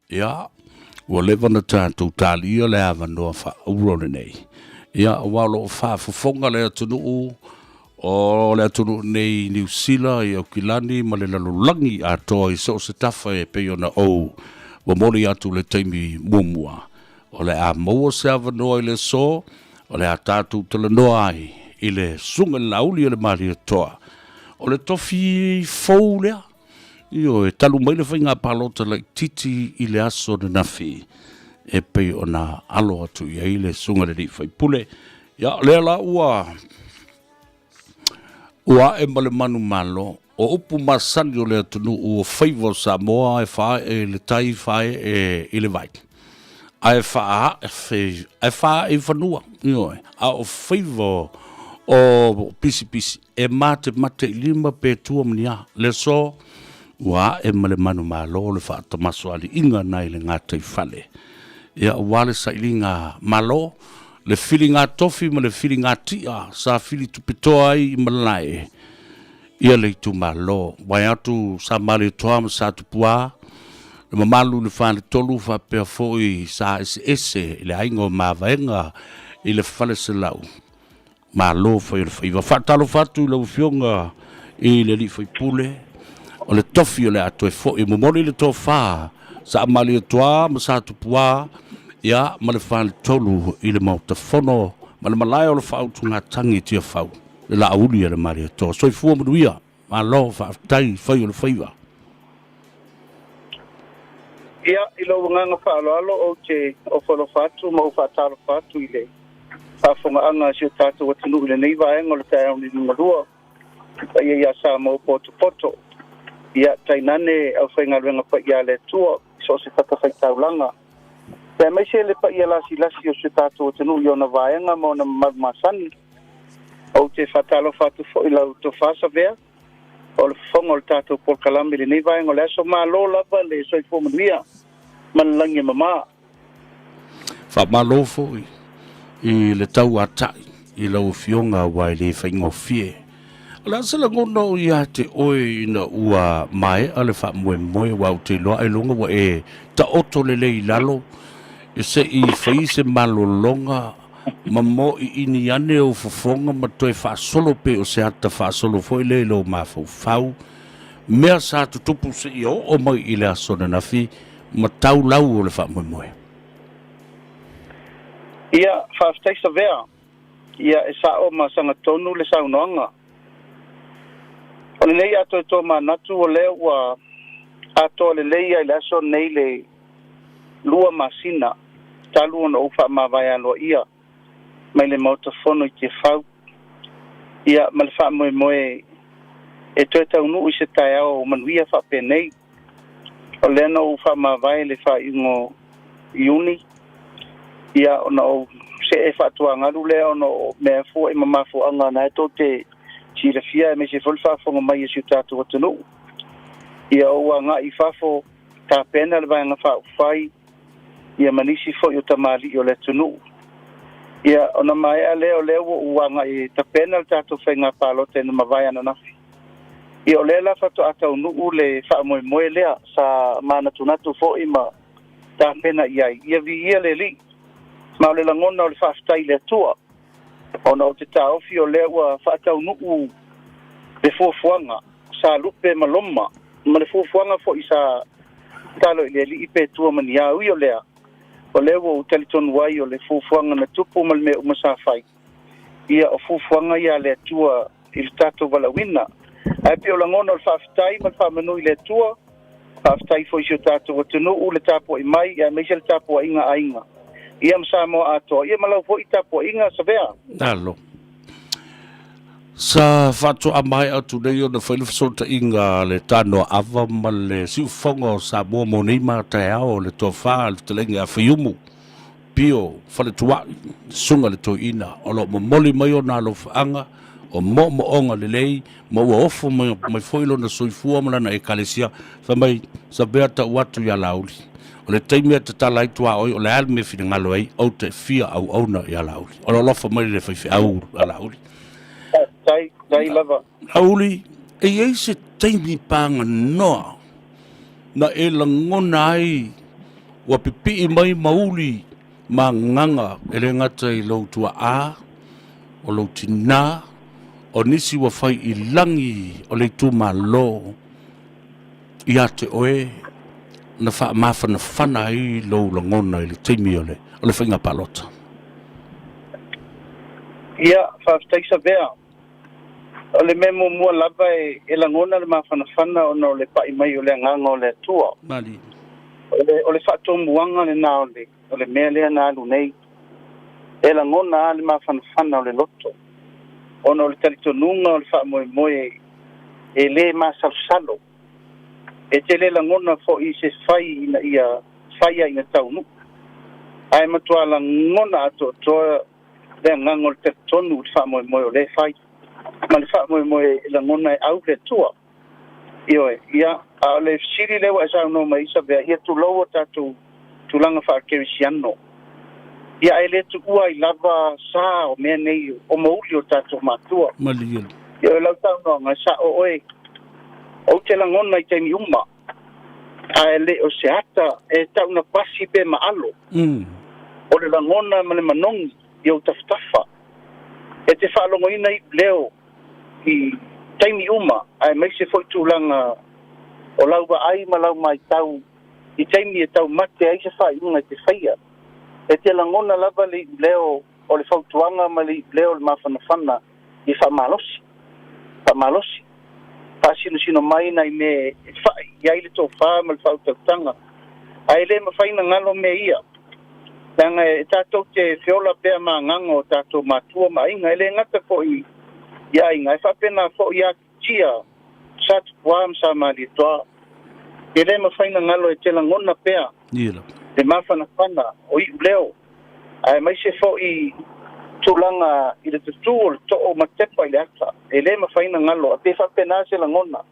Ia, ua leva ona tatou talia le avanoa faauro lenei. Ia, aua o lo o faafofoga le atunuu o le atunuu nei i Niu Sila, i Aukilani ma le lalolagi atoa i so o se tafa e pei ona ou momoli atu i le taimi muamua. O le a maua se avanoa i le aso, o le a tatou talanoa ai i le Susuga i le Laauli o le Malietoa. O le tofi fou lea, ioe, talu mai le faiga palota laitiiti i le aso ananafi e pei ona alo atu i ai le Susuga i le Alii Faipule. Ia, o lea la ua Ua ae ma le manumalo, o upu masani o le atunuu o faiva o Samoa e faaee i le tai faaee i le vai, ae faaee i fanua, ioe, a o faiva o pisipisi e matemate i lima pe tua ma ni a. Le aso, ua ae ma le manumalo le faatamasoaliiga nai le gataifale, ia aua le sailiga malo Le filiga tofi ma le filiga tia sa fili tupetoa ai i malae ia le itumalo. Vae atu sa Malietoa ma sa Tupua, le mamalu i le faletolu faapea foi sa eseese i le aiga o Mavaega i le Faleselau. Malo fai o le faiva. Faatalofa atu i lau Afioga i le Alii Faipule, o le tofi o le a toe foi. Momoli le tofa Sa Malietoa ma Sa Tupua, ia, ma le faletolu i le Maota Fono ma le malae o le faautugatagi i Tiafau, le Laauli a le Malietoa. Soifua manuia, malo faafetai fai o le faiva. Ia, i lou agaga faaaloalo ou te ofo alofa atu ma ou faatalofa atu i le faafofogaaga a si o tatou atunuu i lenei vaega o le taeao nei liugalua. Paia ia Samoa potopoto, ia tainane aufaigaluega paia a le Atua i so o se fatafaitaulaga, aemaise le paia lasilasi o si o tatou atunuu i ona vaega ma ona mamalu masani. Ou te faatalofa atu foi i lau Tofa Savea, o le fofoga o le tatou polokalame i lenei vaega o le aso. Malo lava le soifua manuia ma le lagi e mama. Faamalo foi i le tauatai i lau Afioga aua e le faigofie. O le a se lagona o ia te oe ina ua maea le faamoemoe aua ou te iloa ailoga ua e taoto lelei i lalo e se i fai se malologa ma mōiini ane ou fofoga ma toe faasolo pei o se ata faasolo foi lea i lou mafaufau mea sa tutupu seia oo mai i le aso ananafi ma tau lau o le faamoemoe. Ia, faafetai Savea. Ia, e sa'o ma sagatonu le saunoaga. O lenei atoetoa manatu o lea ua atoa lelei ai le aso nei le 2 masina talu ona ou faamavae aloaia mai le Maota Fono i Tiafau, ia, ma le faamoemoe e toe taunuu i se taeao manuia faapenei. O lea na ou faamavae i le faaiuga o Iuni, ia, ona ou see faatuagalu lea ona o mea foi ma mafuaaga na e tou te silafia aemaise foi le faafofoga mai a si o tatou atunuu. Ia, ou agai i fafo tapena le Vaega Faaupufai ia ma nisi foi o tamalii o le atunuu. Ia, ona maea lea o lea ua ou agai e tapena le tatou faiga palota ina mavae ananafi. Ia, o lea la faatoa taunuu le faamoemoe lea sa manatunatu foi ma tapena i ai. Ia viia le Alii, ma o le lagona o le faafetai i le Atua, ona o te taofi o lea ua faataunuu le fuafuaga sa lupe ma loma, ma le fuafuaga foi sa talo i le Alii pe tua ma ni a. Ui o lea, o lea ua ou talitonu ai o le fuafuaga na tupu ma le mea uma sa fai, ia o fuafuaga ia a le Atua i le tatou valaauina. Ae pei o lagona o le faafetai ma le faamanu i le Atua, faafetai foi i si o tatou atunuu le tapuai mai, aemaise le tapuaiga a aiga, ia ma Samoa atoa, ia ma lau foi tapuaiga Savea. Alo. Sa faatoa maea atu nei ona fai le fesootaiga a le Tanoa Ava ma le Siufofoga o Samoa mo nei ma taeao le tofa a le fetalaiga ia Faiumu Pio Faletuai, Susuga le Toeaina, o lo o momoli mai ona alofaaga o moomooga lelei ma ua ofo mai, mai foi lona soifua ma lana ekalesia. Fai mai, Savea tau atu ia Laauli, o le taimi e tatala ai tuaoi o le a le mea finagalo ai, ou te fia auauna ia Laauli. O lo alofa mai le faifeau a Laauli. Tai, tai lava. Laauli, e i ai se taimi paganoa na e lagona ai Ua pipii mai ma uli ma agaga e le gata i lou tuaa, o lou tinā, o nisi ua fai i lagi o le itumalo ia te oe na faamafanafana ai lou lagona i le taimi o le faiga palota. Ia, faafetai Savea. O le mea muamua lava e lagona le mafanafana ona o le pa'i mai o le agaga o le Atua. Mali. O le faatomuaga lena o le mea lea na alu nei. E lagona a le mafanafana o le loto ona o le talitonuga o le faamoemoe e lē masalosalo. E tele lagona fo'i se fai ina ia faia ina taunuu. Ae matuā lagona atoatoa le agaga o le talitonu i le faamoemoe o lē fai. Ma le faamoemoe e lagona e au le Atua. Ioe, ia, a o le fesili lea ua e saunoa mai Savea, ia tulou o tatou tulaga faakerisiano. Ia, e lē tuua ai lava sa o mea nei o mouli o tatou matua. Malie. Ia, o lau saunoaga, sa'o oe, ou te lagona i taimi uma, ae le o se ata e tauna pasi pe maalo. O le lagona ma le manogi i ou tafatafa. E te faalogoina i leo i taimi uma, aemaise fo'i tulaga o lau vaai ma lau maitau i taimi e taumate ai se faaiuga e te faia. E te lagona lava le iuleo o le fautuaga ma le iuleo o le mafanafana i faamalosi. Faamalosi. Faasinosino mai nai mea e fa'i i ai le tofā ma le faautautaga. Ae lē mafai na galo mea ia. Leaga e tatou te feola pea ma agaga o tatou matua ma aiga. E lē gata fo'i i aiga, e faapena fo'i tia sa tupuā ma sa malietoa. E lē mafai na galo e te lagona pea Ia. le mafanafana o iuleo, aemaise fo'i tulaga i le tutū o le too ma tepa i le ata. E lē mafai na galo, a pe faapena se lagona.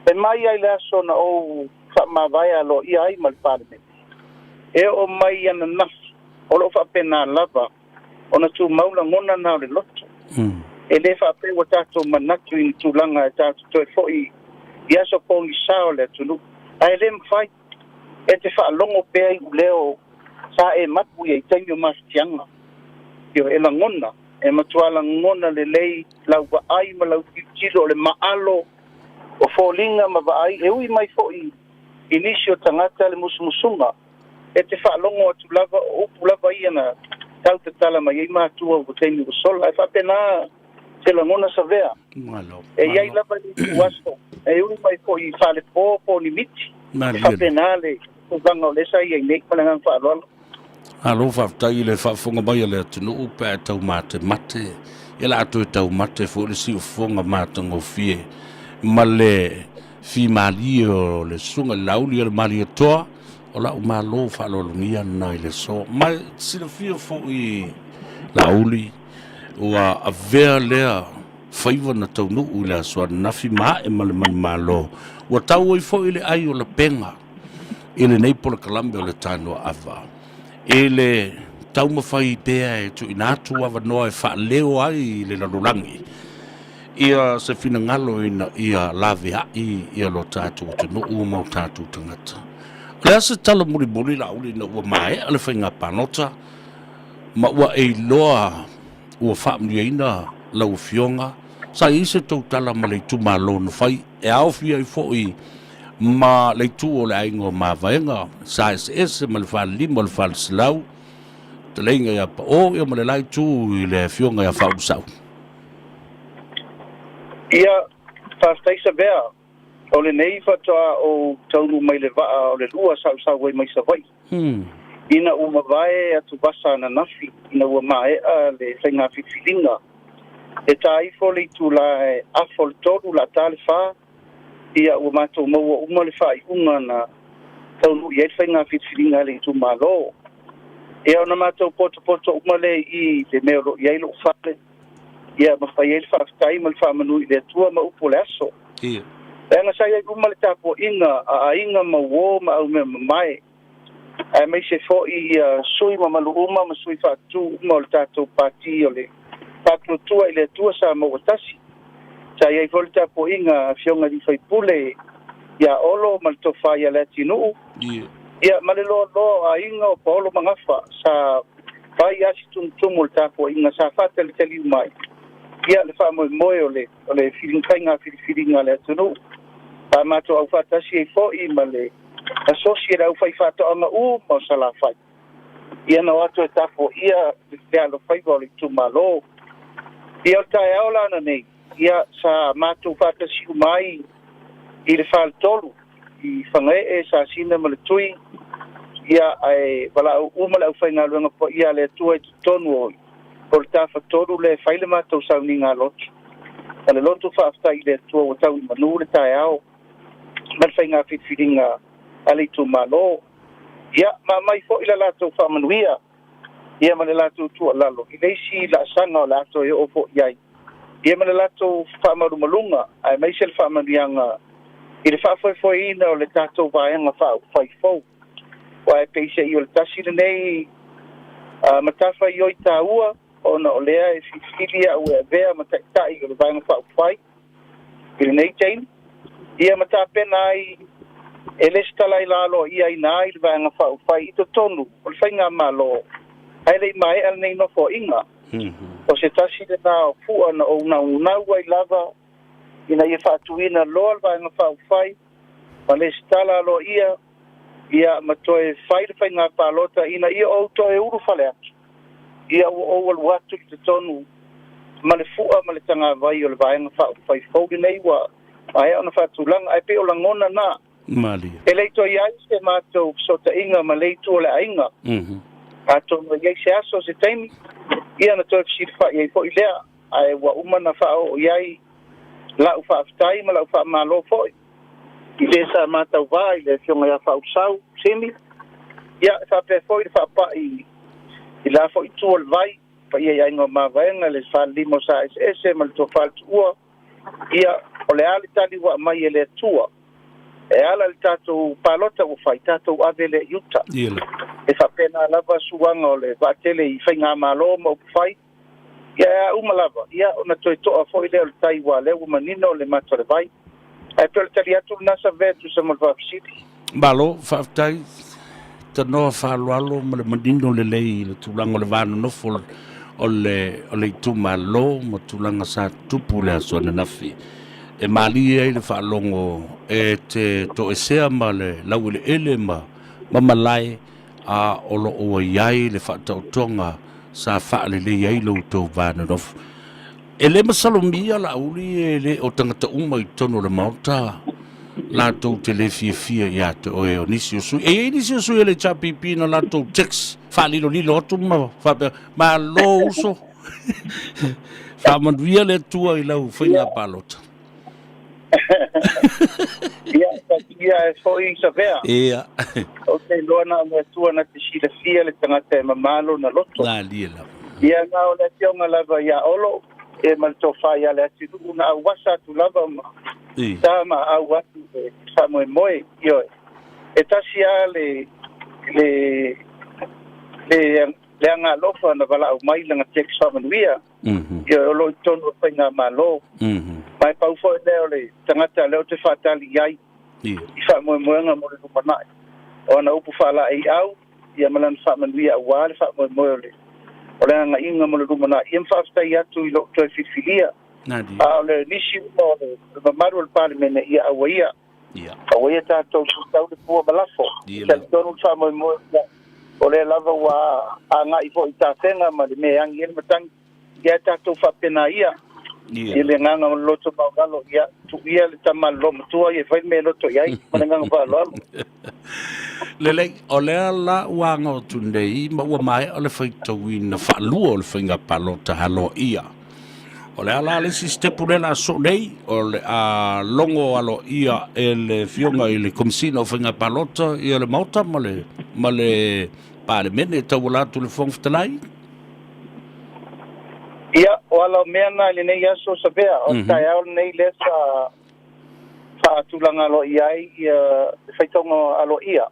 E mai ai le aso na ou faamavae aloaia ai ma le Palemene. E oo mai ananafi, o loo faapena lava ona tumau lagona na o le loto. E lē faapea ua tatou manatu i ni tulaga e tatou toe fo'i i aso pogisā o le atunuu. Ae lē mafai, e te faalogo pea iuleo sa e mapu ia i taimi o mafatiaga. Io, e lagona, e matuā lagona lelei lau vaai ma lau tilotilo o le maalo o foliga ma vaai e ui mai fo'i i nisi o tagata le musumusuga. E te faalogo atu lava o upu lava ia na tautatala mai ai matua ua taimi ua sola. E faapena se lagona Savea. Malo. E iai lava le ituaso, e ui mai fo'i i faalepo po o ni miti. E Malie. faapena le tulaga o lea sa iai nei ma le agaga faaaloalo. Alo faafetai i le faafofoga mai a le atunuu pe a taumatemate. Ia la toe taumate fo'i le siufofoga matagofie ma le fimalie o le susuga i le Laauli o le Malietoa o lau malo faaaloalogia lena i le aso. Ma silafia fo'i Laauli ua avea lea faiva na taunuu i le aso ananafi ma ae ma le manumalo. Ua tau ai fo'i le ai o lapega i lenei polokalame o le Tanoa Ava. I le taumafai pea e tuuina atu avanoa e faaleo ai i le lalolagi ia se finagalo ina ia laveai ia lo tatou atunuu ma o tatou tagata. O le a se tala mulimuli Laauli ina ua maea le faiga palota ma ua e iloa ua faamanuiaina lau afioga, sa i ai se tou tala ma le itumalo na fai e aofia ai fo'i ma le itu o le aiga o Mavaega sa eseese ma le falelima o le faleselau fetalaiga ia Pao ia ma le la itu i le afioga ia Faaulusoa. Ia, faafetai Savea. O lenei faatoa ou taunuu mai le vaa o le lua sausau ai mai Savaii. Ina ua mavae atuvasa ananafi, ina ua maea le faiga filifiliga. E tā ifo le itulā e afa o le 3 la ta le 4, ia ua matou maua uma le faaiuga na taunuu i ai le faiga filifiliga a le itumalo. Ia ona matou potopoto uma lea i le mea o loo i ai lou fale, ia ma fai ai le faafetai ma le faamanu i le Atua ma upu o le aso. Ia. Leaga sa i ai uma le tapuaiga a aiga ma uō ma aumea mamae, aemaise fo'i ia sui mamalu uma ma sui faatū uma o le tatou pati o le Faatuatua i le Atua Sa Maua Tasi. Sa i ai foi le tapuaiga a afioga i faipule ia Olo ma le tofa ia Leatinuu. Ia. Ia ma le loaloa o aiga o Paolo Magafa sa fai asi tumutumu o le tapuaiga sa faatalitali uma ai ia le faamoemoe o le faiga filifiliga a le atunuu. Sa matou aufaatasi ai fo'i ma le asosi e le aufaifaatoaga uma o Salafai ia na o atu e tapuaia le alofaiva o le itumalo. Ia o le taeao la nei ia sa matou faatasi uma ai i le faletolu i Fagaee, Sasina ma le Tui, ia ae valaau uma le aufaigaluega paia a le Atua i totonu o le tafatolu le fai le matou sauniga loto. Ma le loto faafetai i le Atua ua tau i manu le taeao ma le faiga filifiliga a le itumalo. Ia ma mai fo'i la latou faamanuia ia ma le latou tuualalo i le isi laasaga o le ato e oo fo'i ai. Ia ma le latou faamalumaluga aemaise le faamanuiaga i le faafoefoeina o le tatou vaega faaupufai fou. Ua e peiseai o le tasi lenei matafaioi taua ona o lea e filifili au e avea ma taitai o le vaega faaupufai i lenei taimi. Ia ma tapena ai e le lesitala i lalo ia ina ai le vaega faaupufai i totonu o le faigamalo ae le'i maea lenei nofoa'iga. O se tasi lenā o fua na ou naunau ai lava ina ia faatuina loa le vaega faaupufai ma lesitala aloaia ia ma toe fai le faiga palota ina ia ou toe ulufale atu. Ia ua ou alu atu i totonu ma le fua ma le tagavai o le vaega faaupufai fou lenei ua maea ona faatulaga ae pei o lagona na. Malie. E le toe i ai se matou fesootaiga ma le itu o le aiga. Atonu e i ai se aso se taimi, ia na toe fesilifa'i ai fo'i lea, ae ua uma na faaoo i ai la'u faafetai ma la'u faamālō fo'i i lē sa matauvā i le afioga iā Faaulesau Simi. Ia e faapea foi le faapa'i i la fo'i itu o le vai paia i aiga o Mavaega, le falelima o Sa Eseese ma le tofa le Tuua. Ia o le a le tali ua aumai e le Atua e ala i le tatou palota ua fai, tatou ave lea i uta. Ia le. E faapena lava suaga o le vaatele i faigamālō ma upufai. Ia e a uma lava, ia ona toe to'a fo'i lea o le tai ua lea ua manino le mata o le vai. Ae pe o le tali atu lena Savea tusa mo le faafesili. Malo, faafetai. Tanoa faaaloalo ma le manino lelei i le tulaga o le va nonofo o le itumalo ma tulaga sa tupu le aso ananafi. E malie ai le faalogo e te toesea ma le laueleele ma malae a o loo ua i ai le faataotoga sa faalelei ai lo outou va nonofo. E le masalomia Laauli e le o tagata uma i totonu o le Maota latou te le fiafia ia te oe o nisi o sui. E i ai nisi o sui o le HRPP na latou text faalilolilo atu ma faapea, malo uso, faamanuia le Atua i lau faiga palota. Ia, ia e fo'i Savea. Ou te iloa na o le Atua na te silafia le tagata e mamalo na loto. Malie lava. Ia na o le afioga lava iā Olo e ma le tofa iā le atunuu na auasa atu lava ma sa ma au atu e faamoemoe ioe. E tasi lava le agalofa na valaau mai lana text faamanuia. Ia o lo o i totonu o le faigamālō. Ma e pau foi lea o le tagata lea ou te faatali i ai i faamoemoega mo le lumanai. O ana upu faalaeiau ia ma lana faamanuia auā le faamoemoe o le agaiga mo le lumanai. Ia ma faafetai atu i lou toe filifilia. A o le nisi uma o le mamalu o le Palemene, ia aua ia. Aua ia tatou tutau le pua ma lafo. Talitonu le faamoemoe ia, o lea lava ua agai foi i tafega ma le mea e agi ai le matagi. Ia tatou faapena ia. I le agaga o le loto maualalo, ia tuuia le tama lomatua ia e fai le mea e loto i ai ma le agaga faaaloalo. Lelei, o lea la ua aga atu nei ma ua maea o le faitauina faalua o le faiga palota aloaia. O le ala le isi stepu lea la so nei, o le a logo aloaia e le fioga i le Komesina o Faiga Palota ia le Maota ma le Palemene e tauala atu le Fofoga Fetalai. Ia, o ala o mea na i lenei aso Savea, o le taeao lenei lea sa faatulaga aloaia ai ia le faitauga aloaia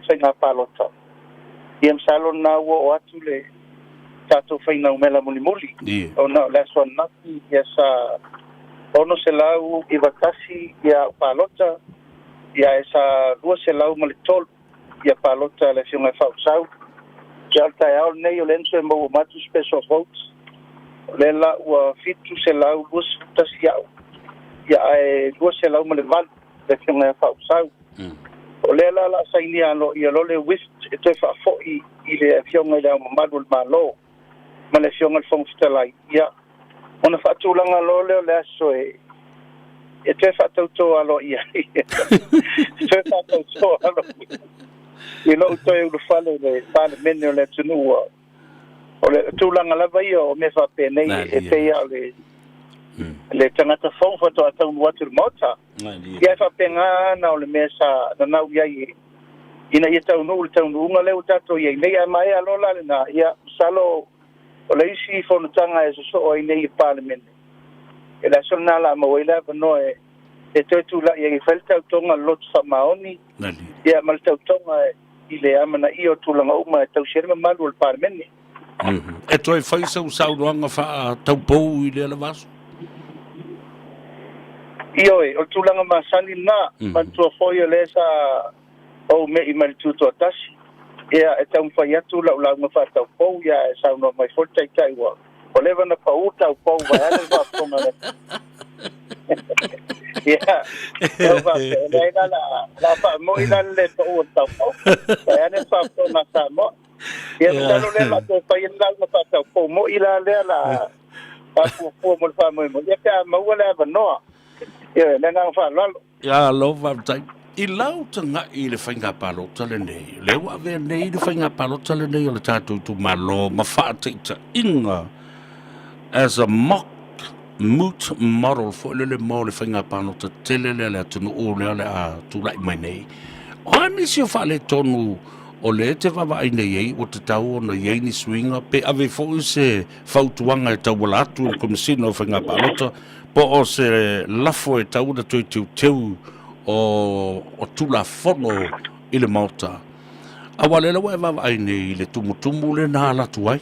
faiga palota. Ia masalo na ua oo atu le tatou fainaumela mulimuli. Ona o le aso ananafi ia sa 691 ia au palota, ia e sa 203 ia palota a le afioga e Faaulesau. Ia o le taeao lenei o lea na toe maua mai atu special votes, o lea la ua 721 a'u, ia ae 208 le afioga ia Faaulesau. O lea la o le a sainia aloaia loa le writ e toe faafo'i i le afioga i Le Ao Mamalu o le Malo ma le afioga i le Fofoga Fetalai, ia ona faatulaga loa lea o le aso e toe faatautō aloaia ai, e toe faatautō aloaia i lo'u toe ulufale i le Palemene o le atunuu. O le tulaga lava ia o mea faapenei e pei lava o le tagata fou faatoa taunuu atu i le Maota. Ia e faapena na o le mea sa nanau i ai ina ia taunuu le taunuuga lea ua tatou i ai nei. Ae maea loa la lena, ia masalo o le isi fonotaga e sosoo ai nei i Palemene, e le aso lena la maua ai le avanoa e toe tula'i ai e fai le tautoga le loto faamaoni, ia ma le tautoga i le amanaia o tulaga uma e tausi ai le mamalu o le Palemene. E toe fai sau saunoaga faataupou i lea lava aso? Ioe, o le tulaga masani lena. Manatua foi o lea sa ou me'i mai le Tutoatasi, ia e taumafai atu lau lauga faataupou, ia e saunoa mai foi le Taitai ua leva na pau taupou vaeane le faafofoga le. Ia, e faapea, leai la la faamo'i la le pau o le taupou, vaeane le faafofoga a Samoa. Ia, masalo lea la toe fai le lauga faataupou mo'i la lea la faafuafua mo le faamoemoe, ia pe a maua le avanoa. Ia, le agaga faaaloalo. Ia malo faafetai. I lau taga'i i le faiga palota lenei, lea ua avea nei le faiga palota lenei o le tatou itumalo ma faataitaiga as a mock moot model foi lele mo le faiga palota tele lea a le atunuu lea o le a tula'i mai nei. O a nisi o faaletonu o lea e te vaavaai nei ai ua tatau ona i ai ni suiga pe ave foi se fautuaga e tauala atu i le Komesina o Faiga Palota po o se lafo e tau ona toe teuteu o Tulafono i le Maota. Aua o lea la ua e vaavaai nei i le tumutumu lea na ala atu ai,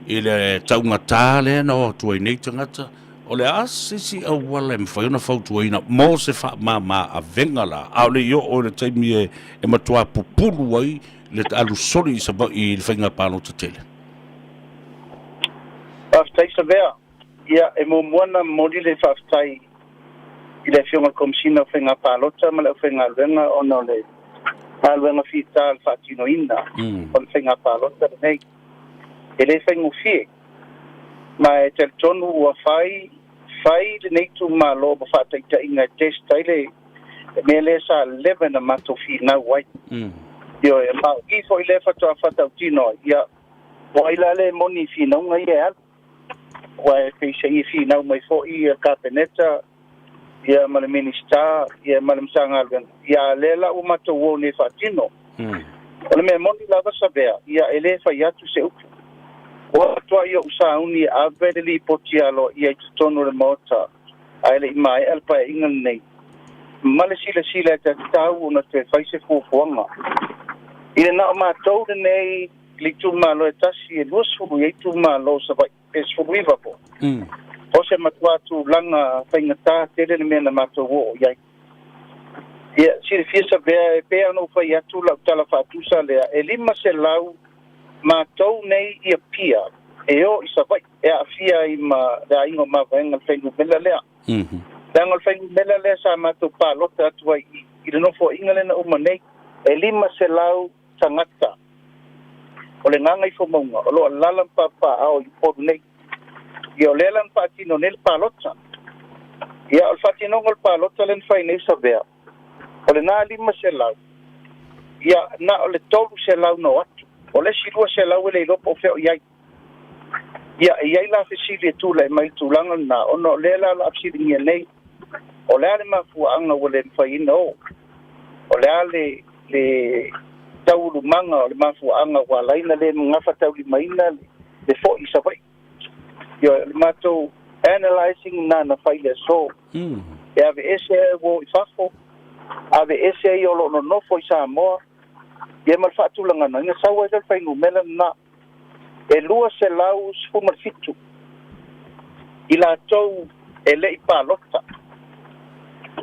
i le taugatā lea na o atu ai nei tagata, o le a se isi auala e mafai ona fautuaina mo se faamama avega la, a o le i oo i le taimi e matua pupulu ai le alu soli i Savaii i le faiga palota tele? Faafetai Savea. Ia, e muamua ona momoli le faafetai i le Afioga i le Komesina o Faiga Palota ma le aufaigaluega ona o le galuega fita o le faatinoina o le faiga palota lenei. E le faigofie, ma e talitonu ua fai fai lenei itumalo ma faataitaiga e test ai le mea lea sa leva na matou finau ai. Ioe, ma o i foi lea faatoa faatautino ai, ia, o ai la le moni i finauga ia e alu. Aua e peiseai e finau mai foi ia Kapeneta, ia ma le Minisita, ia ma le Matagaluega, ia a lea la ua matou o nei faatino. O le mea moni lava Savea, ia e le fai atu se upu. Ua matuai ou sauni e ave le lipoti aloaia i totonu o le Maota ae le i maea le paeaiga lenei, ma le silasila e tatau ona toe fai se fuafuaga. I le na o matou lenei i le itumalo e tasi e 20 i ai itumalo o Savaii, pe 19 po. O se matua tulaga faigata tele le mea na matou oo i ai. Ia, silafia Savea, e pei ona ou fai atu lau tala faatusa lea, e 500 matou nei i Apia e o i Savaii, e aafia ai ma le aiga o Mavaega le fuainumera lea. Leaga o le fuainumera lea sa matou palota atu ai i le nofoaiga lea na uma nei, e 500 tagata o le Gagaifomauga o lo o alaala ma papaaao i Upolu nei. Ia o lea la na faatino nei le palota. Ia o le faatinoga o le palota lea na fai nei Savea, o lena 500, ia na o le 300 na o atu. O le isi 200 e le iloa po o fea o i ai. Ia e i ai la fesili e tulai mai i le tulaga lena, ona o lea la o le a fesiligia nei, o le a le mafuaaga ua le mafaiina o? O le a le tauulumaga o le mafuaaga ua ala ai ona le gafataulimaina le foi i Savaii? Ia, o le matou analyzing na na fai i le aso. E aveese ai ua o i fafo, aveese ai o lo o nonofo i Samoa, ia ma le faatulagaga, ina sau ai lea o le fuainumera lena. E 217 i latou e le i palota.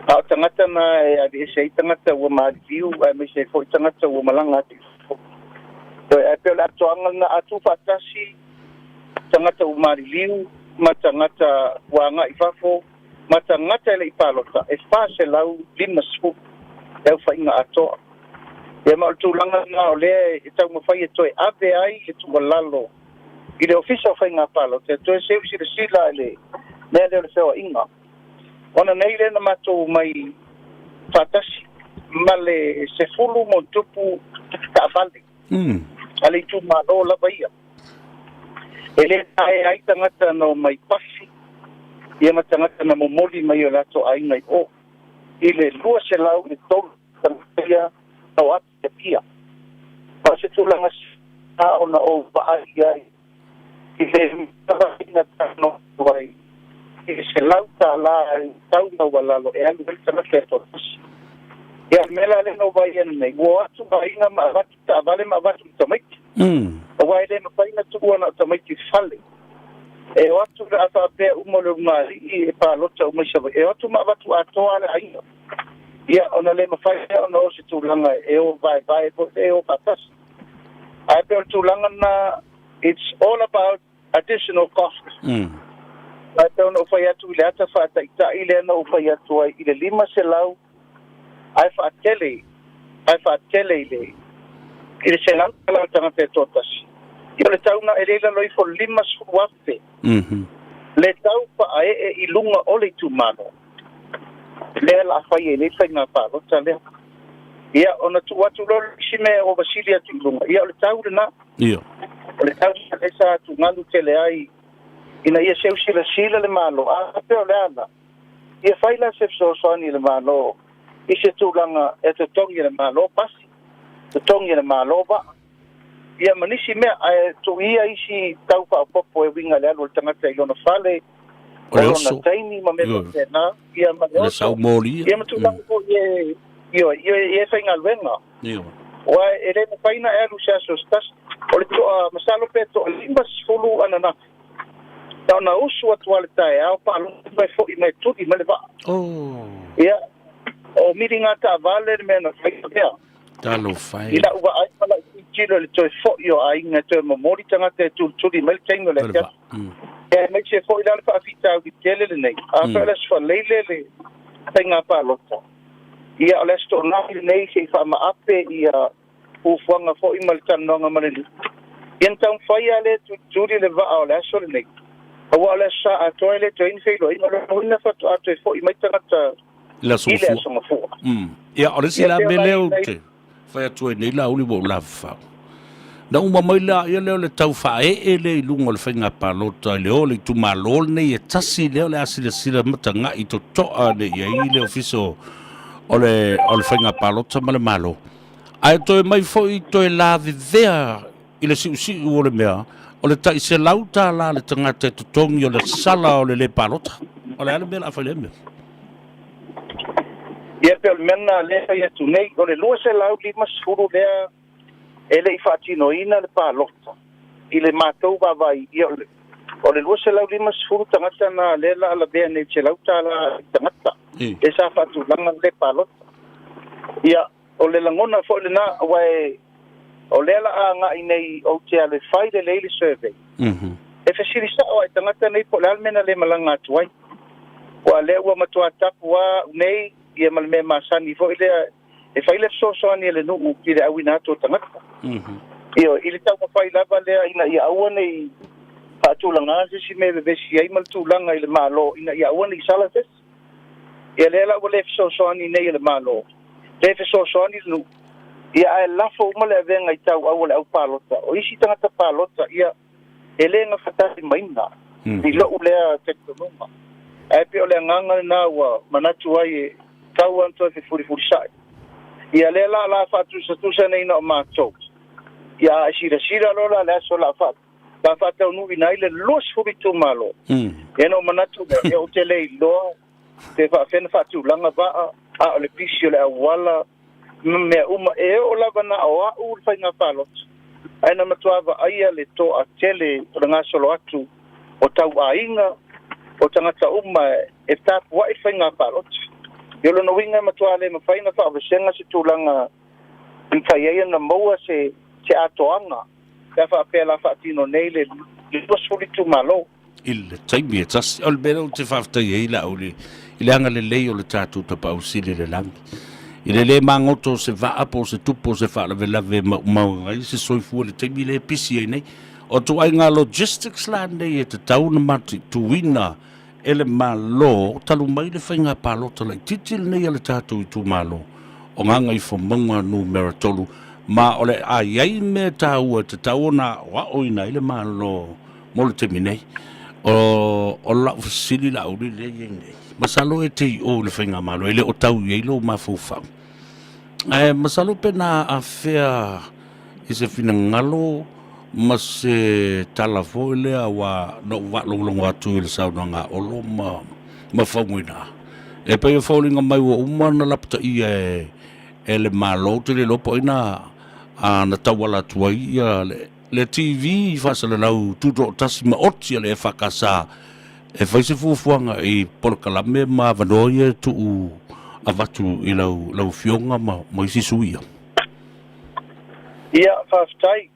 A o tagata na e aveese ai tagata ua maliliu aemaise ai fo'i tagata ua malaga atu i fafo. Ae pei o le atoaga lena a tuufaatasi tagata ua maliliu ma tagata ua aga'i fafo ma tagata e le'i palota e 450 le aufa'iga atoa. Ia ma o le tulaga lena o lea e taumafai e toe ave ai le tuualalo i le Ofisa o Faiga Palota e toe seu silasila i le mea lea o le feoa'iga. Ona nei lea na matou mai faatasi ma le 10+ taavale a le itumālō lava ia. E lē taea ai tagata na omai pasi ia ma tagata na momoli mai o latou aiga i o i le 203 tagata ia na o atu i Apia. Ma o se tulaga sa ona ou vaai ai i le ina talanoa ai i le $100 i tau maualalo e alu ai le tagata e toatasi. Ia o le mea la lea na ou vaai nei, ua o atu aiga ma avatu taavale ma avatu i tamaiti. Auā e lē mafai na tuua na o tamaiti fale. E o atu le a faapea uma o le ulugalii e palota uma i Savaii. E o atu ma avatu atoa a le aiga. Ia ona le mafai lea ona o se tulaga e o vaevae foi e o faatasi. Ae pei o le tulaga lena, it's all about additional cost. Ae pei ona ou fai atu i le ata faataita'i lea na ou fai atu ai i le 500 ae faatele i le $100 le tagata e toatasi. Ia o le tau na e le i lalo ifo 50,000 le tau faaee i luga o le itumalo. Lea la fai e le faiga palota lea. Ia ona tuu atu loa le isi mea o vasili atu i luga. Ia o le tau lena. Ia. O le tau lena sa atugalu tele ai ina ia seu silasila le Malo. A pei o le ala. Ia fai la se fesoasoani i le Malo i se tulaga e totogi e le Malo pasi, totogi e le Malo vaa. Ia ma nisi mea ae tuuia isi tau faaopoopo e uiga i le alu o le tagata i lona fale, O le oso. Lona taimi ma mea faapena. Ia ma le O le oso. saumolia. Ia ma tulaga foi e ia e faigaluega. Ia. Ua e le mafai na e alu se aso se tasi. O le toa masalo pe toa 50 ananafi. Na ona usu atu a le taeao palota mai fo'i mai tuli mai le vaa. Ia, o mili ngā taavale le mea na fai lea. Talofa e. I lau vaai ma lau tilotilo i le toe fo'i o aiga toe momoli tagata e tulituli mai le taimi o le Le afiafi. vaa. Ia aemaise foi la le faafitauli tele lenei. A fai o le aso Faraile le faiga palota. Ia o le aso Toonai lenei se i faamaape ia fuafuaga foi ma le talanoaga ma le nuu. Ia na taumafai lava lea e tulituli le vaa o le aso lenei. Auā o le aso Sa atoa e le toe i ai ni feiloaiga. O le uiga faatoa toe fo'i mai tagata I le aso i le Gafua. aso Gafua. Ia, o le isi Ia la pei o mea nai lea ou te fai atu ai nei Laauli ua ou lavafau. Na uma mai la ia lea o le tau faaee lea i luga o le faiga palota i le o le itumalo lenei e tasi lea o le a silasila mataga'i toto'a nei i ai le ofisa o le faiga palota ma le Malo. Ae toe mai foi toe lavevea i le siusiu o le mea o le tai $100 le tagata e totogi o le sala o le lē palota. O le a le mea o le a fai lea mea? Ia pei o le mea lena lea e fai atu nei, o le 250 lea e le'i faatinoina le palota i le matou vaavaai. Ia o le 250 tagata na lea la lavea nei i le $100 i tagata e sa faatulaga le palota. Ia o le lagona foi lena auā e o lea la a aga'i nei ou te alu e fai lelei le survey. E fesili sa'o ai tagata nei po o le a le mea na lē malaga atu ai. Ua lea ua matuā tapu a au nei ia ma le mea masani foi lea e fai le fesoasoani a le nuu i le auina atu o tagata. Ia i le taumafai lava lea ina ia aua nei faatulagā se isi mea e vevesi ai ma le tulaga i le Malo ina ia aua nei sala se isi. Ia lea la ua le fesoasoani nei e le Malo, le fesoasoani le nuu. Ia ae lafo uma le avega i tauau o le aupalota. O isi tagata palota ia e lē gafatalimaina i lo'u lea talitonuga. Ae pei o le agaga lenā ua manatu ai e tau ona toe fefulifulisa'i. Ia lea la la faatusatusa nei na o matou. Ia a e silasila loa la le aso la faataunuuina ai le 20 itumalo. Ia na ou manatu lea, ia ou te le iloa pe faapefea ona faatulaga vaa, a o le pisi o le auala ma mea uma. E oo lava na o a'u le faiga palota. Ae na matuā vaaia le to'atele o le gasolo atu o tauaiga o tagata uma e tapua'i le faiga palota. Ia o lona uiga e matuā le mafai ona faavasega se tulaga e mafai ai ona maua se se atoaga pe a faapea o le a faatino nei le 20 itumalo. I le taimi e tasi. O le mea lea ou te faafetai ai Laauli i le agalelei o le tatou Tapaau Sili i le lagi, i le lē magoto o se vaa po o se tupu o se faalavelave e maumau ai se soifua i le taimi lea e pisi ai nei. O ituaiga logistics la nei e tatau ona mataituina e le Malo talu mai le faiga palota laitiiti lenei a le tatou itumalo o Gagaifomauga Numera 3, ma o le a i ai mea taua e tatau ona aoaoina ai le Malo mo le taimi nei. O lau fesili Laauli lea e i ai nei, masalo e te i o i le faigamalo e le o tau i ai lou mafaufau, ae masalo pe na afea i se finagalo ma se tala foi lea ua na ou faalogologo atu i le saunoaga a Olo ma Faumuina, e pei e foliga mai ua uma ona lapataia e le Malo. Ou te le iloa po o ai na tauala atu ai ia le TV faasalalau tutoatasi maoti a le EFKS e fai se fuafuaga i polokalame ma avanoa ia e tuu avatu i lau afioga ma isi sui usufono. Ia, faafetai.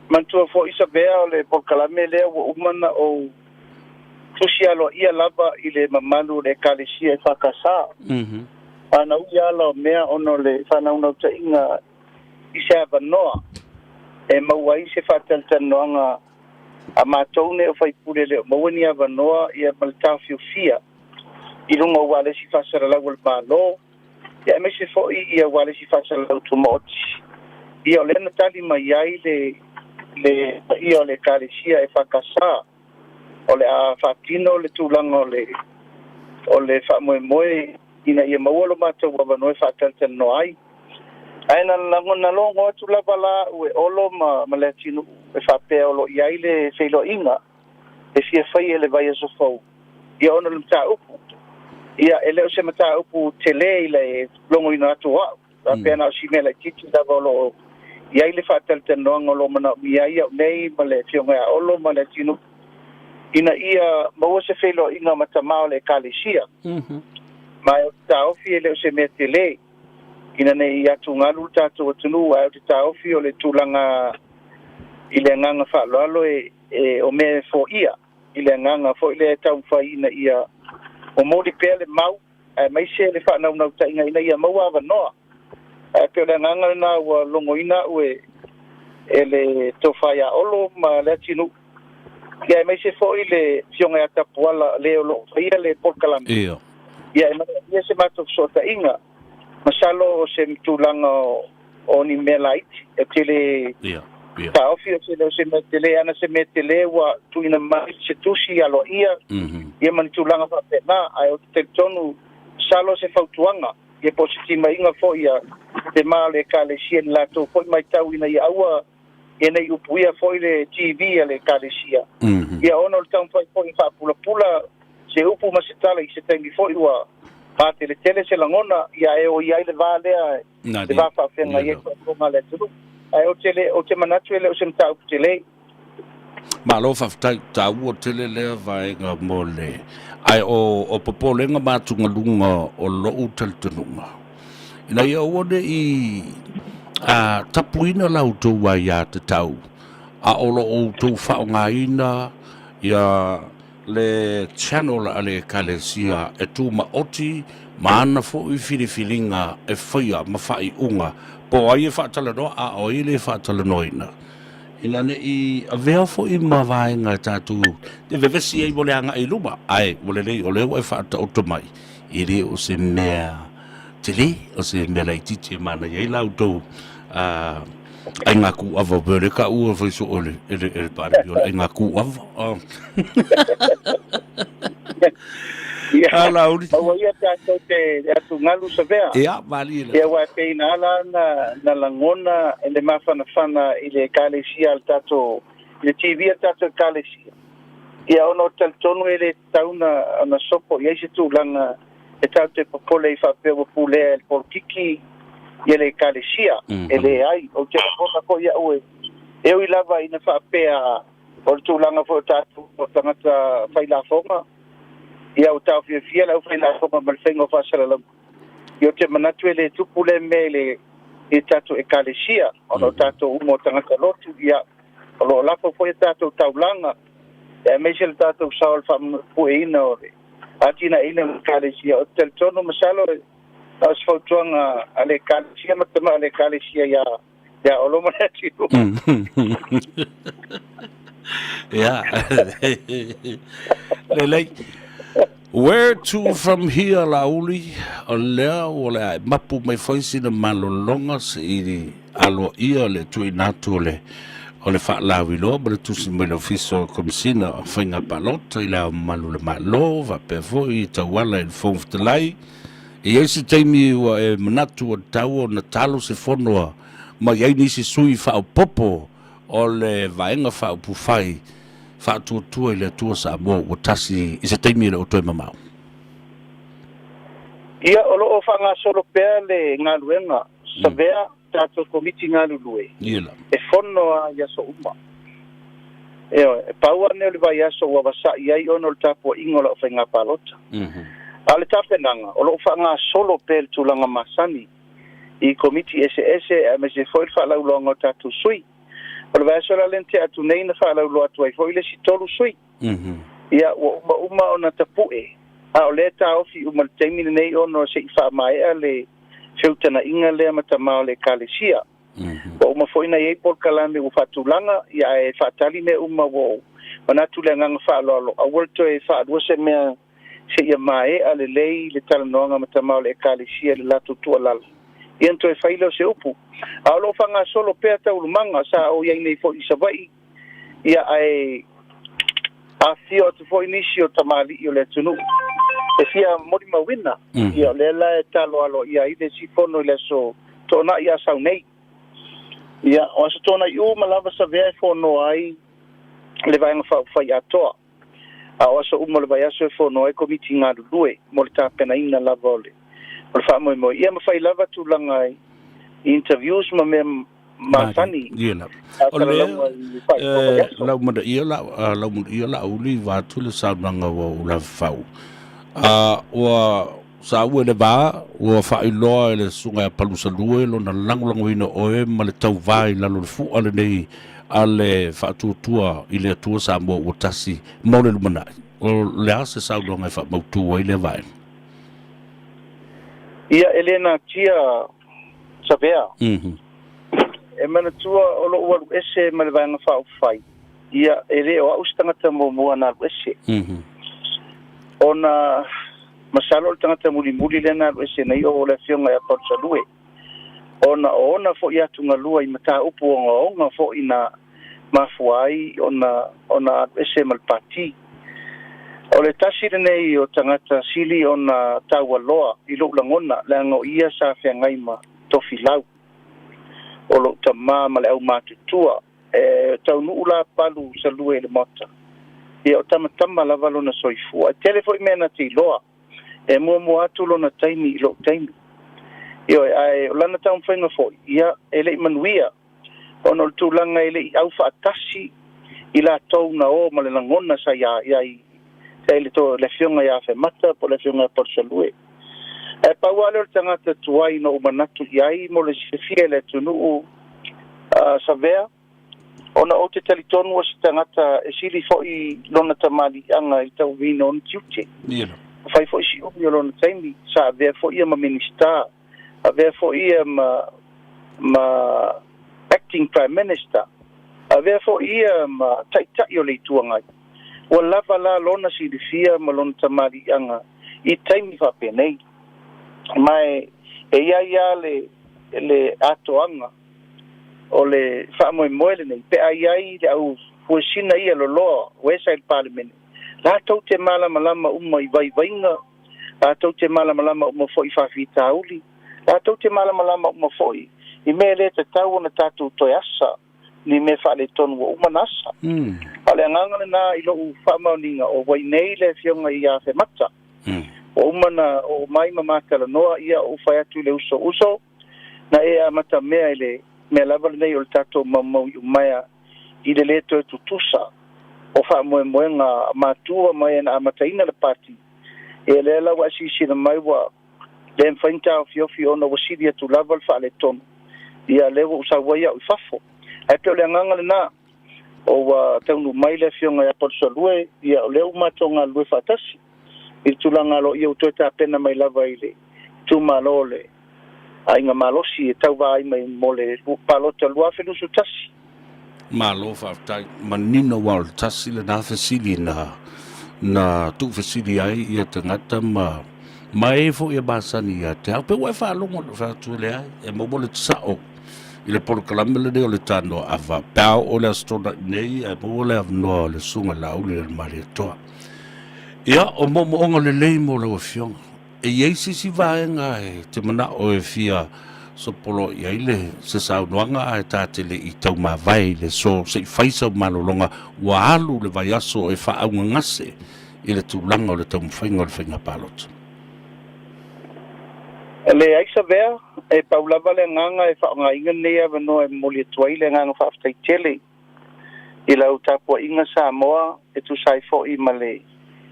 Manatua foi Savea o le polokalame lea ua uma ona ou tusi aloaia lava i le mamalu o le Ekalesia EFKS. A na ui ala o mea ona o le faanaunautaiga i se avanoa e maua ai se faatalatalanoaga a matou nei o faipule e le o maua ni avanoa ia ma le taofiofia i luga o ualesi faasalalau a le Malo, ia aemaise foi ia ualesi faasalalau tumaoti. Ia o lea na tali mai ai le le paia o le Ekalesia EFKS o le a faatino le tulaga o le faamoemoe ina ia maua lo matou avanoa e faatalatalanoa ai. Ae na logo atu lava la au e Olo ma le atunuu e faapea o lo o i ai le feiloaiga e fia fai e le vaiaso fou, ia ona o le mataupu. Ia e le o se mataupu tele i le logoina atu o au, faapea na o si mea laitiiti lava o lo o i ai le faatalatalanoaga o lo o manaomia ai au nei ma le Afioga ia Olo ma le atunuu ina ia maua se feiloaiga ma tama o le Ekalesia. Ma e o te taofi e le o se mea tele ina ne i atugalu le tatou atunuu, ae o te taofi o le tulaga i le agaga faaaloalo e o mea e foia i le agaga foi lea e taumafai ina ia momoli pea le mau aemaise le faanaunautaiga ina ia maua avanoa. Ae pei o le agaga lena ua logoina au e le tofa ia Olo ma le atunuu, ia aemaise foi le Afioga ia Tapuala le o lo o faia le polokalame. Ia e manaomia se matou fesootaiga. Masalo o se tulaga o ni mea laiti e tele taofi o se le o se mea tele, ana se mea tele ua tuuina mai se tusi aloaia ia ma ni tulaga faapena. Ae ou te talitonu masalo se fautuaga ia po o se timaiga foi a te ma o le Ekalesia i le latou foi matau ina ia aua ia nei upuia foi le TV a le Ekalesia. Ia ona o le taumafai foi e faapulapula se upu ma se tala i se taimi foi ua pateletele se lagona, ia e o i ai le va lea le va faafeagai ai faafofoga a le atunuu. Ae ou te le ou te manatu e le o se mataupu tele. Malo faafetai, taua tele lea vaega mo le ae o popolega ma atugaluga o lou talitonuga ina ia aua ne i tapuina la outou aiatatau a o lo o outou faaaogaina ia le channel a le Ekalesia e tumaoti ma ana foi filifiliga e faia ma faaiuga po o ai e faatalanoa a o ai e le faatalanoaina, ina ne i avea foi ma vaega e tatou te vevesi ai mo le agai i luma. Ae ua lelei o lea ua e faataoto mai, e le o se mea tele, o se mea laitiiti e manaia ai la outou aiga kūʻawa, pei o lea ka ua fai soo e le Palemia o le aiga kūʻawa. Ia, Ala uli. Aua ia tatou te atugalu Savea. Ia, malie le. Ia, aua e pei na ala na lagona e le mafanafana i le Ekalesia a le tatou, i le TV a le tatou Ekalesia. Ia, ona o talitonu e le tatau ona sopo i ai se tulaga e tatou te popole i faapea ua pulea e le polokiki ia le Ekalesia. E leai, ou te lagona foi au e ui lava ina faapea o le tulaga foi o tatou o tagata failafoga, ia ua taofiofia le aufailafoga ma le faiga o faasalalauga. Ia ou te manatu e lē tupu lea mea i le i tatou Ekalesia ona o tatou uma o tagata lotu, ia o loo lafo foi a tatou taulaga aemaise le tatou sao i le faapueina o le atinaeina o le Ekalesia. Ou te talitonu masalo na o se fautuaga a le Ekalesia ma tama a le Ekalesia ia ia Olo ma le atunuu. Ia. Lelei. Where to from here, Laauli? O lea ua le a mapu mai foi sina malologa seʻi aloaia le tuuina atu o le o le faalauiloa ma le tusi mai le Ofisa o Komesina o Faiga Palota i le Ao Mamalu o le Malo faapea foi i tauala i le Fofoga Fetalai. E i ai se taimi ua e manatu ua tatau ona talo se fono a mai ai nisi sui faaopoopo o le Vaega Faaupufai Faatuatua i le Atua Samoa ua tasi i se taimi e le o toe mamao? Ia, o lo o faagasolo pea le galuega, savea tatou Komiti galulue e fono lava i aso uma. Ioe, e pau lava lenei o le vaiaso ua vasa'i ai ona o le tapuaiga o lau faiga palota. A o le tapenaga, o lo o faagasolo pea i le tulaga masani i Komiti eseese aemaise foi le faalauiloaga o tatou sui. O le vaiaso la lea na tea atu nei na faalauiloa atu ai foi le isi 3 sui. Ia, ua uma uma ona tapu'e, a o lea e taofi uma i le taimi lenei ona se i faamaea le feutagaiga lea ma tama o le Ekalesia. Ua uma foi ona i ai polokalame ua faatulaga, ia ae faatali mea uma ua ou manatu le agaga faaaloalo, aua le toe faalua se mea seia maea lelei le talanoaga ma tama o le Ekalesia i le latou tuualalo, ia ona toe fai lea o se upu. A o lo o faagasolo pea taualumaga, sa ou i ai nei foi i Savaii, ia ae afifio atu foi nisi o tamalii o le atunuu e fia molimauina, ia o lea la e talo aloaia ai le isi fono i le aso Toonai Asau nei. Ia, o aso Toonai uma lava savea e fonoa ai le Vaega Faaupufai atoa, a o aso uma o le vaiaso e fono ai Komiti galulue mo le tapenaina lava o le o le faamoemoe. Ia ma fai lava tulaga i interviews ma mea masani. Ia lava. O lea, lau manaia la, lau manaia Laauli vaeatu le saunoaga ua ou lavafau. Ua saua i le va, ua faailoa e le Susuga ia Palusalue lona lagolagoina o oe ma le tauva i lalo o le fua lenei a le Faatuatua i le Atua Samoa ua tasi mo le lumanai. O le a se saunoaga e faamautu ai lea vaega? Ia, e le natia Savea. E manatua o lou alu ese ma le Vaega Faaupufai, ia, e le o au se tagata muamua na alu ese. Ona masalo o le tagata mulimuli lea na alu ese nei o le Afioga ia Palusalue, ona o ona foi atugalua i mataupu ogaoga foi na mafua ai ona ona alu ese ma le Pati. O le tasi lenei o tagata sili ona taualoa i lou lagona, leaga o ia sa feagai ma Tofilau, o lou tama ma le aumatutua. E taunuu la Palusalue i le Maota, ia o tamatama lava lona soifua. E tele foi mea na te iloa, e muamua atu lona taimi i lou taimi. Ioe, ae o lana taumafaiga foi, ia e le i manuia, ona o le tulaga e le i aufaatasi i latou na o ma le lagona sa ia ia i i le to le Afioga ia Afemata po o le Afioga ia Palusalue. Ae pau lava lea o le tagata tuai na ou manatu i ai mo le silafia e le atunuu, Savea, ona ou te talitonu o se tagata e sili foi lona tamaliiaga i tauviina o ona tiute. Ua fai foi si umi o lona taimi, sa avea foi ia ma Minisita, avea foi ia ma ma Acting Prime Minister, avea foi ia ma Taitai o le Itu Agai. Ua lava la lona silafia ma lona tamaliiaga i taimi faapenei. Ma e i ai lava le le atoaga o le faamoemoe lenei, pe a i ai le au fuesina ia loloa o e sa i le Palemene, latou te malamalama uma i vaivaiga, latou te malamalama uma foi i faafitauli, latou te malamalama uma foi i mea e le tatau ona tatou toe asa, ni mea faaletonu ua uma ona asa. A o le agaga lena i lou faamaoniga, o ua i nei le Afioga ia Afemata. Ua uma ona oo mai ma matalanoa, ia ou fai atu i le uso, uso, na e amatamea i le mea lava lenei o le tatou maumau iumaea i le lē toe tutusa o faamoemoega matua ma e na amataina le pati. Ia lea la ua e silasila mai ua Le mafai ona taofiofi ona ua sili atu lava le faaletonu, ia lea ua ou sau ai au i fafo. Ae pei o le agaga lena, o ua taunuu mai le afioga ia Palusalue, ia o lea ua matou galulue faatasi i le tulaga aloaia ua toe tapena mai lava i le itumalo o le Aiga Malosi e tauva ai mai mo le palota 2021. Malo faafetai. Manino aua o le tasi lena fesili na na tuufesili ai ia tagata ma ma e foi e masani ia te au. Pe ua e faalogo i lou fai atu, leai, e maua le sao i le polokalame lenei o le Tanoa Ava pe a oo le Aso Toonai nei ae maua le avanoa o le Susuga Laauli le Malietoa. Ia, o moomooga lelei mo lau Afioga. E i ai se isi vaega e te manao e fia sopolo i ai le se saunoaga ae ta te le i taumavae i le aso se i fai sau malologa ua alu le vaiaso e faaugagase i le tulaga o le taumafaiga o le faiga palota? E leai Savea, e pau lava le agaga e faaaogaina lenei avanoa e momoli atu ai le agaga faafetai tele i lau tapuaiga Samoa e tusa ai foi ma le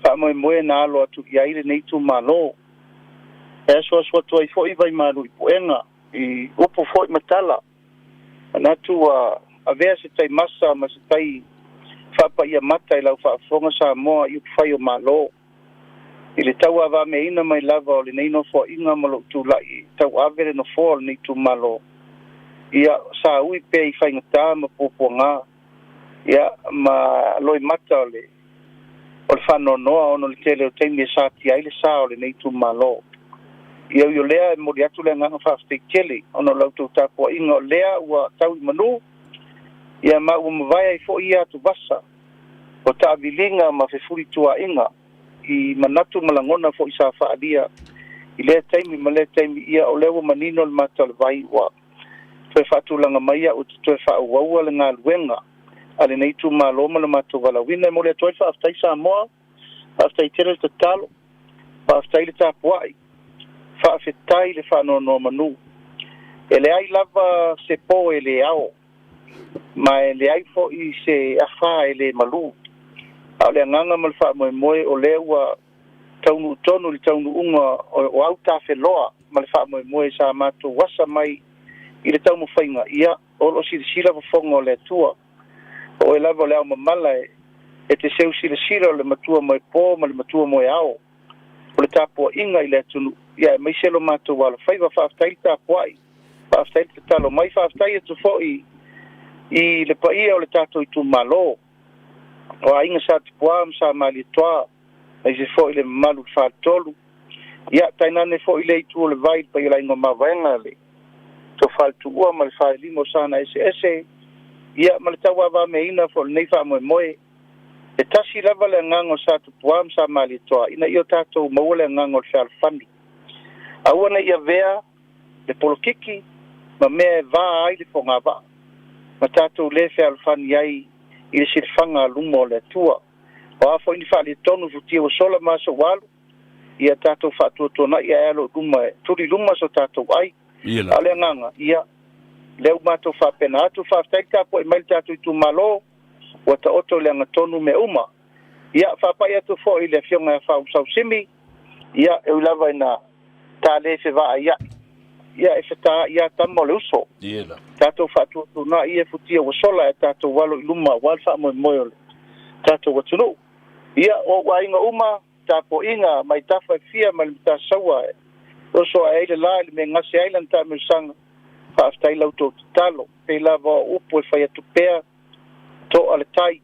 faamoemoe na alo atu i ai lenei itumalo. E asuasu atu ai foi vaimalu i puega, i upu foi ma tala. Manatu ua avea se tai masa ma se tai faapaia mata i lau faafofoga Samoa i upufai o Malo. I le tauavameaina mai lava o lenei nofoaiga ma lou tulai e tauave le nofoa o lenei itumalo, ia, sa ui pea i faigata ma puapuaga, ia, ma loimata o le o le faanoanoa ona o le tele o taimi e satia ai le sa o lenei itumalo. Ia ui o lea, e momoli atu le agaga faafetai tele ona o la outou tapuaiga o lea ua tau i manu, ia, ma ua mavae ai foi ia atuvasa o taaviliga ma fefulituaaiga i manatu ma lagona foi sa faaalia i lea taimi ma lea taimi, ia o lea ua manino le mata o le vai ua toe faatulaga mai au e te toe faaauaua le galuega a lenei itumalo ma le matou valaauina. E momoli atu ai le faafetai Samoa, faafetai tele le tatalo, faafetai le tapuai, faafetai le faanonomanu. E leai lava se po e le ao, ma e leai foi se afa e le malu. A o le agaga ma le faamoemoe o lea ua taunuu tonu i le taunuuga o autafeloa ma le faamoemoe sa matou asa mai i le taumafaiga, ia, o lo o silasila fofoga o le Atua. O oe lava o le ao mamala e te seu silasila o le matua moepo ma le matua moeao o le tapuaiga i le atunuu, ia aemaise lo matou alofaiva. Faafetai le tapuai, faafetai le tatalo mai, faafetai atu foi i le paia o le tatou itumalo, o aiga Sa Tupuā ma Sa Malietoa, aemaise foi le mamalu i le Faletolu, ia tainane foi le itu o le vai, le paia o le aiga o Mavaega, le Tofa i le Tuua ma le Falelima o Sana Eseese, ia ma le tauavameaina foi o lenei faamoemoe. E tasi lava le agaga o Sa Tupuā ma Sa Malietoa ina ia o tatou maua le agaga o le fealofani. Aua ne i avea le polokiki ma mea e va ai le fogavaa, ma tatou le fealofani ai i le silafaga a luma o le Atua. O a foi ni faaletonu futia ua sola ma aso ua alu, ia tatou faatuatuanai ae alo i luma e tuli i luma so tatou ai. A o le agaga, ia, lea ua matou faapena atu, faafetai le tapuai mai le tatou itumalo, ua taoto i le agatonu mea uma. Ia, faapai atu foi i le Afioga ia Faaulusausimi, ia, e ui lava ina ta le fevaaiai, ia, e fetaai lava tama o le uso. Tatou faatuatuanai ia futia ua sola ae tatou alo i luma aua le faamoemoe o le tatou atunuu. Ia, o ou aiga uma, tapuaiga mai tafa e fia mai le Matasaua e oso ae ai le la i le mea e gase ai lana taamilosaga, faafetai la outou tatalo. Pei lava o upu e fai atu pea, toa le tai,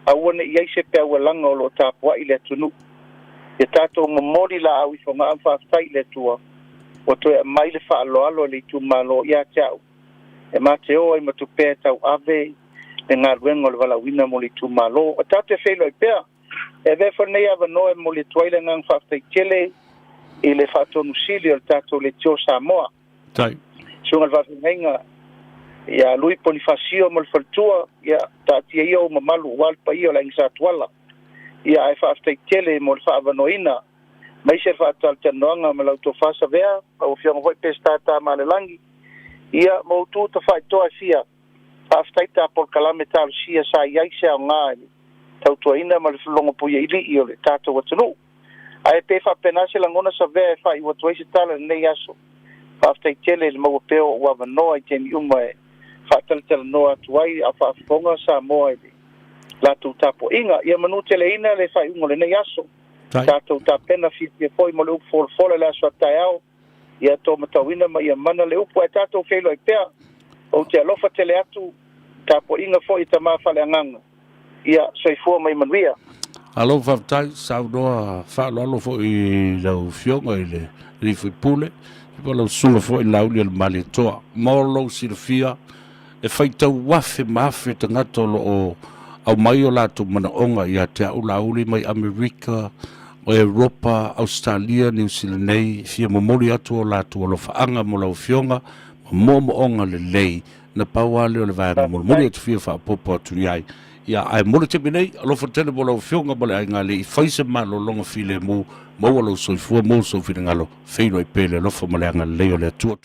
aua ne i i ai se peaualaga o lo o tapuai le atunuu. Ia tatou momoli laau i Fogaa ma faafetai i le Atua ua toe aumai le faaaloalo e le itumalo ia te au e ma te o ai ma tupea e tauave le galuega o le valaauina mo le itumalo. O tatou te feiloai pea. E avea foi lenei avanoa e momoli atu ai le agaga faafetai tele i le faatonu sili o le tatou Leitio Samoa. Tai. Susuga i le Faafeagaiga ia Lui Ponifasio ma le faletua, ia taatia ia ou mamalu aua le paia o le Aiga Sa Tuala. Ia ae faafetai tele mo le faaavanoaina aemaise le faatalatalanoaga ma lau tofa Savea, lau Afioga foi Peseta Tamalelagi, ia ma outou tafaitoa e fia. Faafetai ta polokalame talosia sa i ai se aoga i le tautuaina ma le logopuiailii o le tatou atunuu. Ae pe faapena se lagona Savea e faaiu atu ai se tala i lenei aso. Faafetai tele i le maua pea o ou avanoa i taimi uma e faatalatalanoa atu ai a o faafofoga Samoa i le latou tapuaiga. Ia manuteleina le faaiuga o lenei aso. Tatou tapena fiafia foi mo le upu folafola i le aso a taeao. Ia taumatauina ma ia mana le upu ae tatou feiloai pea. Ou te alofa tele atu, tapuaiga foi i tama faaleagaga. Ia soifua ma ia manuia. Malo faafetai, saunoa faaaloalo foi i lau Afioga i le Alii Faipule, po o lau Susuga foi Laauli o le Malietoa. Mo lou silafia, e faitau afe ma afe tagata o lo o aumai o latou manaoga ia te au Laauli mai Amerika, o Europa, Ausetalia, Niu Sila nei, fia momoli atu o latou alofaaga mo lau Afioga ma moomooga lelei. Na pau lava lea o le vaega mulimuli ou te fia faaopoopo atu i ai. Ia, ae mo le taimi nei, alofa tele mo lau Afioga ma le aiga le i fai se malologa filemu, maua lou soifua, maua sou finagalo, feiloai pea i le alofa ma le agalelei o le Atua.